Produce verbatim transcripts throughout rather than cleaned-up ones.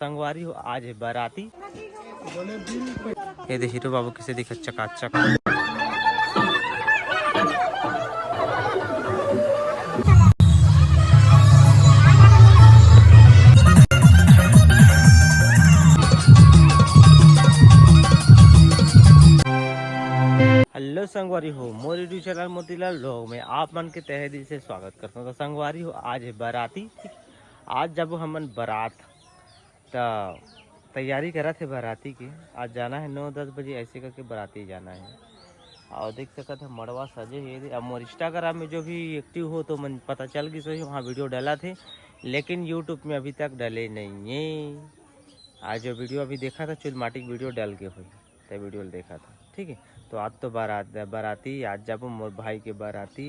संगवारी हो, आज है बाराती। ये दे हीरो बाबू किसे दिखत चकाचक। हेलो संगवारी हो, मोर YouTube चैनल मोतीलाल व्लॉग में आप मन के तहे दिल से स्वागत करता हूँ। तो संगवारी हो, आज है बाराती, ठीक? आज जब हमन बारात त तैयारी करत हे बाराती के। आज जाना है नौ दस बजे ऐसे करके बाराती जाना है। और देख सकत है मड़वा सजे हे। अब मोर Instagram में जो भी एक्टिव हो तो मन पता चल गिस होही, वहाँ वीडियो डाला थे, लेकिन YouTube में अभी तक डले नहीं है। आज जो वीडियो अभी देखा था चुलमाटी के वीडियो डाल के हुई, ते वीडियो देखा था, ठीक है। तो आज तो बारात बाराती, आज जब मोर भाई के बाराती,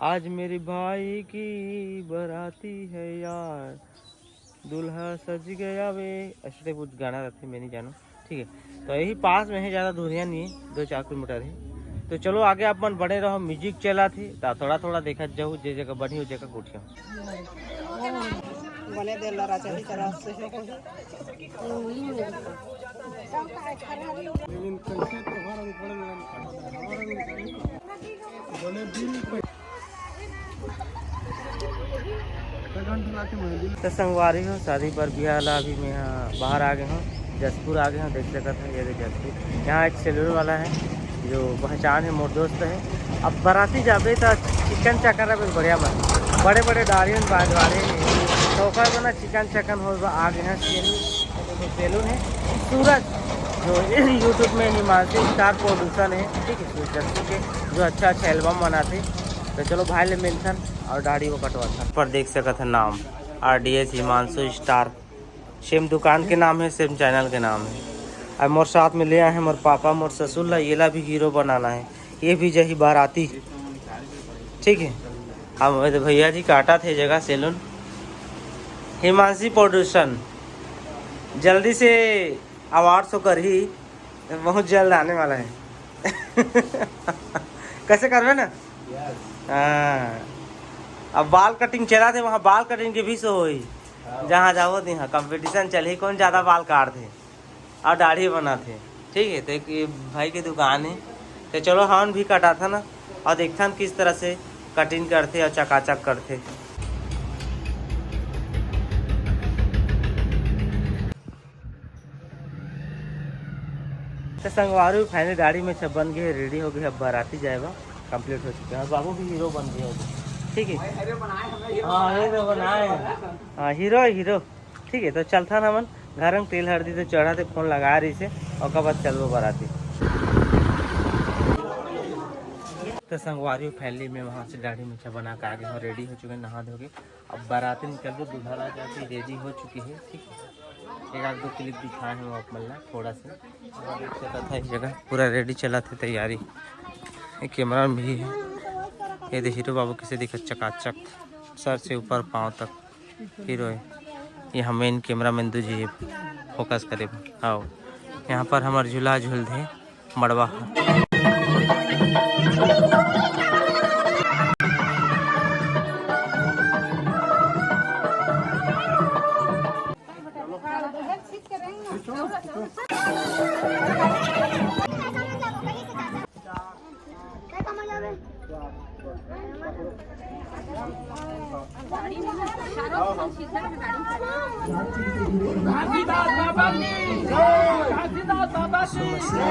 आज मेरे भाई की बाराती है यार, दूल्हा सज गया वे, ऐसे कुछ गाना रहते, मैं नहीं जानू, ठीक है। तो यही पास में है, ज़्यादा दूरिया नहीं है, दो चार किलोमीटर है। तो चलो आगे आप मन बने रहो, म्यूजिक चला थे तो थोड़ा थोड़ा देखत जाऊ, जे जगह बनी हो जगह उठियो। बने दे लड़ा चली तरह से। तो संगवारी हो, शादी पर बिहाव ला अभी मैं यहाँ बाहर आ गए हूँ, जशपुर आ गए हूँ। देख सकत है ये जशपुर, यहाँ एक सैलून वाला है जो पहचान है, मोर दोस्त है। अब बाराती जाबे तो चिकन चकन अब बढ़िया बन, बड़े बड़े दाढ़ी बाजवाड़े तो ओकर बना चिकन चकन हो आ गए हैं सैलून। तो सैलून है सूरज, जो YouTube में हिमांशु स्टार प्रोड्यूसर है, ठीक है, सूरज जस्सू के, जो अच्छा अच्छा एल्बम बनाते। तो चलो भाई ले मिलथन और दाढ़ी वो कटवाथन। पर देख सकत है नाम R D S Himanshu star, same दुकान के नाम है, सेम चैनल के नाम है। अब मोर साथ में ले आए हैं मोर पापा, मोर ससुर ला, ये ला भी हीरो बनाना है, ये भी जही बाराती, ठीक है। हम भैया जी काटा थे जगह सैलून, हिमांशी प्रोडक्शन जल्दी से अवार्ड शो करही, बहुत जल्द आने वाला है। कैसे करबे ना? हाँ, अब बाल कटिंग चला थे, वहाँ बाल कटिंग के भी शो होई। जहाँ जाओ तिहाँ कंपटीशन चलही, कौन ज़्यादा बाल काट थे और दाढ़ी बना थे, ठीक है। तो एक ये भाई के दुकान है, तो चलो हमन भी कटाथन और देखथन किस तरह से कटिंग करथे और चकाचक करथे। तो संगवारी फाइनली दाढ़ी में सब बन गए, रेडी हो गए, अब बाराती जाए बा, कंप्लीट हो चुके हैं। और बाबू भी हीरो बन गए हो, ठीक है। हाँ, हीरो बनाए हैं। हाँ, हीरो है, हीरो। ठीक है, तो चलथन हमन घर में, तेल हरदी तो चढ़ा थे, फोन लगा रही से, ओकर बाद चलबो बाराती। तो संगवारी फाइनली मैं वहाँ से दाढ़ी मूछा बना के आ गए हूँ, रेडी हो चुके हैं, नहा धो के। अब बाराती निकलबो, दूल्हा राजा भी रेडी हो चुके हैं, ठीक है। एक आध दो क्लिप दिखाए हैं वो आप मन ला थोड़ा सा। और देख सकत है, इस जगह पूरा रेडी चलत है तैयारी। ये कैमरा भी है, ये दे हीरो बाबू किसे दिखत चकाचक, सर से ऊपर पाँव तक हीरो है। ये हम मेन कैमरा मैन दू जी फोकस करे। आओ, यहाँ पर हमर झूला झूल दे मड़वा। घासीदास बाबा की जय। घासीदास बाबा की जय।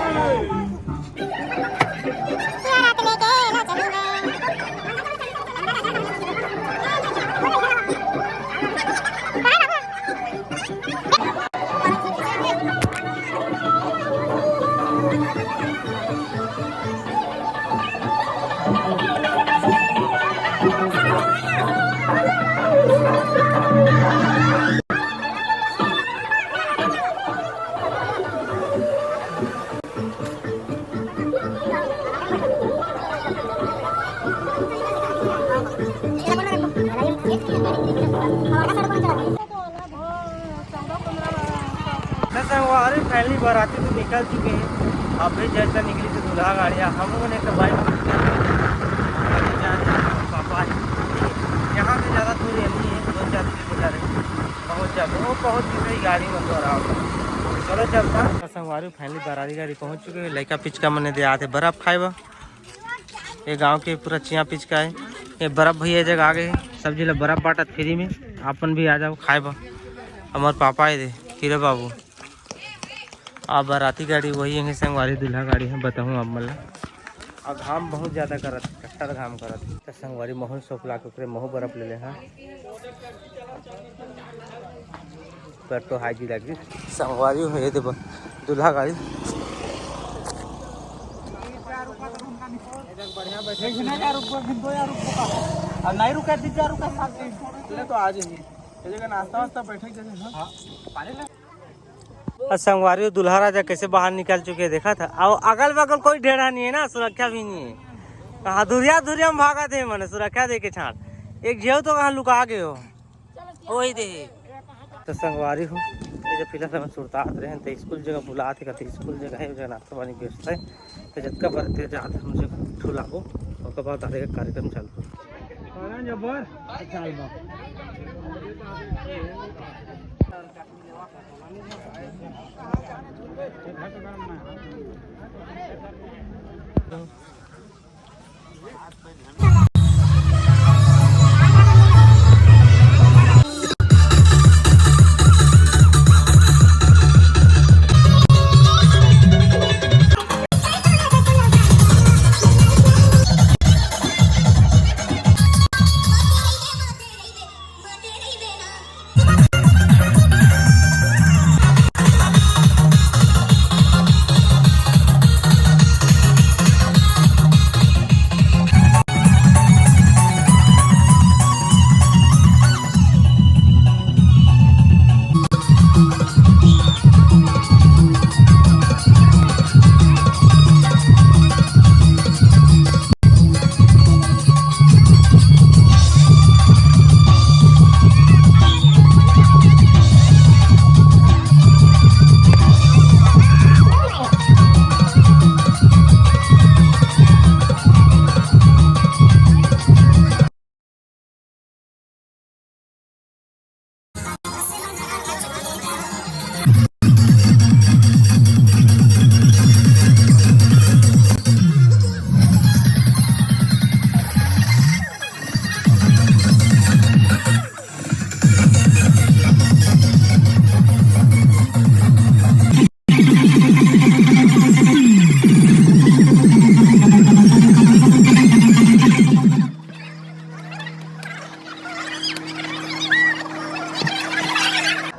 तो संगवारी फाइनली बाराती तो निकल चुके हैं। अब भी जैसा निकली तो दूल्हा गाड़िया हम लोगों ने तो बाइक अभी जा रहे हैं पापा। यहाँ से ज़्यादा दूर नहीं है, दो चार किलोमीटर है, बहुत वो पहुंच गई गाड़ी में तो आराम से। चलो चलता। संगवारी, finally बरारी गाड़ी पहुंच चुके हैं। लइका पिचका मने दे आते बर्फ खाए बा। ये गांव के पूरा चिया पिचका है। ये बर्फ भैया जगह आ गए, सब झन ला बर्फ बांटत फ्री में। आपन भी आ जाओ खाए बा। हमार पापा है दे, हीरो बाबू। आ बराती गाड़ी वही है संगवारी, दूल्हा गाड़ी है, बताऊँ आप मन ला। आ घाम बहुत ज्यादा करत, कट्टर घाम करत। त संगवारी महू सोपला के ओकरे महू बर्फ ले ले, हाँ। पेट्रो हाई जी लगी। संगवारी हो ये देखो, दूल्हा गाड़ी। बढ़िया बैठे। एक हजार रुपये, फिर दो हजार रुपये का। और नहीं रुका, तीन हजार रुपये साथ दे। ले तो आ जाइए। ये जगह नाश्ता वास्ता बैठे के जगह, हाँ। हाँ, पानी ले। और संगवारी, दूल्हा राजा कैसे बाहर निकल चुके हैं, देखा था। और अगल बगल कोई ढेढ़ा नहीं है ना, सुरक्षा भी नहीं है। कहाँ दुरिया दुरिया में भागा थे, मैंने सुरक्षा दे के छाड़। एक जेव तो कहाँ लुका गए हो, वही दे। तो संगवारी हो, ये जो फिलहाल हम सुरतात रहे हैं, तो स्कूल जगह बुलात है, कहते स्कूल जगह है, जगह नाश्ता पानी व्यवस्था है। तो जतका बरते जात हम जगह ठुलाबो, ओकर बाद आगे का कार्यक्रम चालू हो।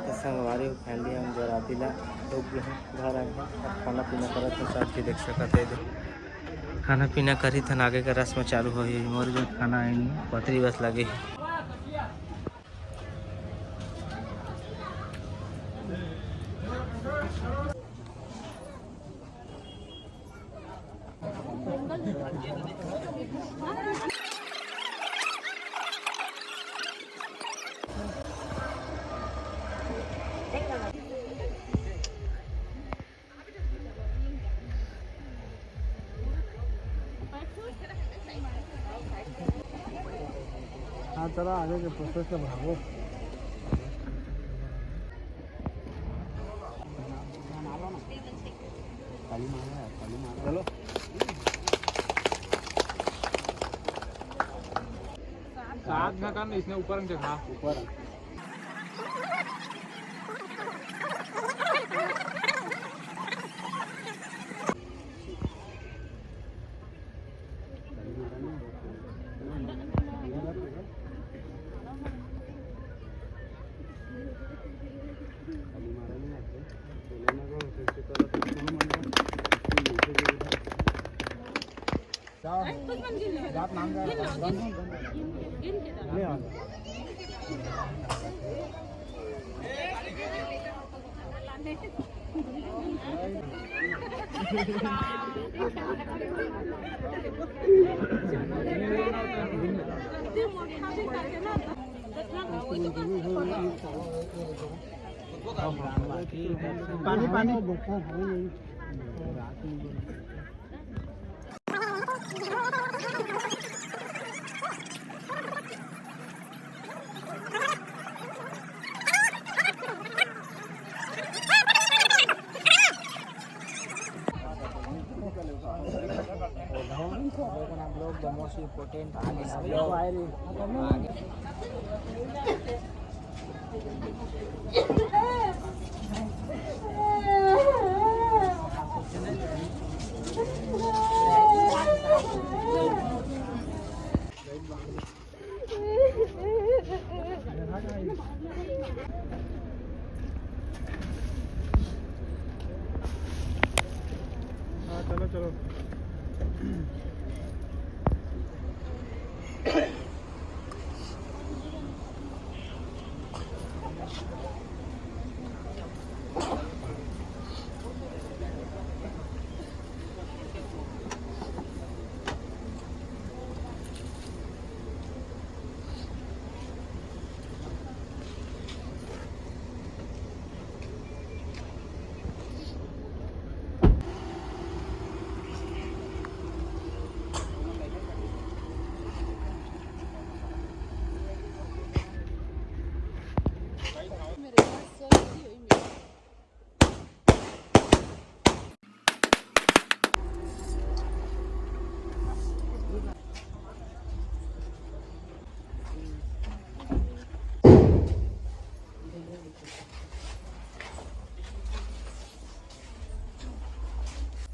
तो संगवारी हो, finally हम बराती ला ढुक गए हैं, घर आए हैं। अब खाना पीना करत हैं, सब चीज देख सकत है। खाना पीना करी थन, आगे का रस्म चालू होही। मोर जो खाना है नहीं, पतरी बस लगे है। हाँ, चलो आगे के प्रोसेस से भागो। चलो। साथ में कर, इसने ऊपर में देखा। ऊपर। पानी, पानी। The most important thing is love. हाँ, चलो, चलो।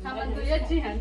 हमन तो ये अच्छी हन।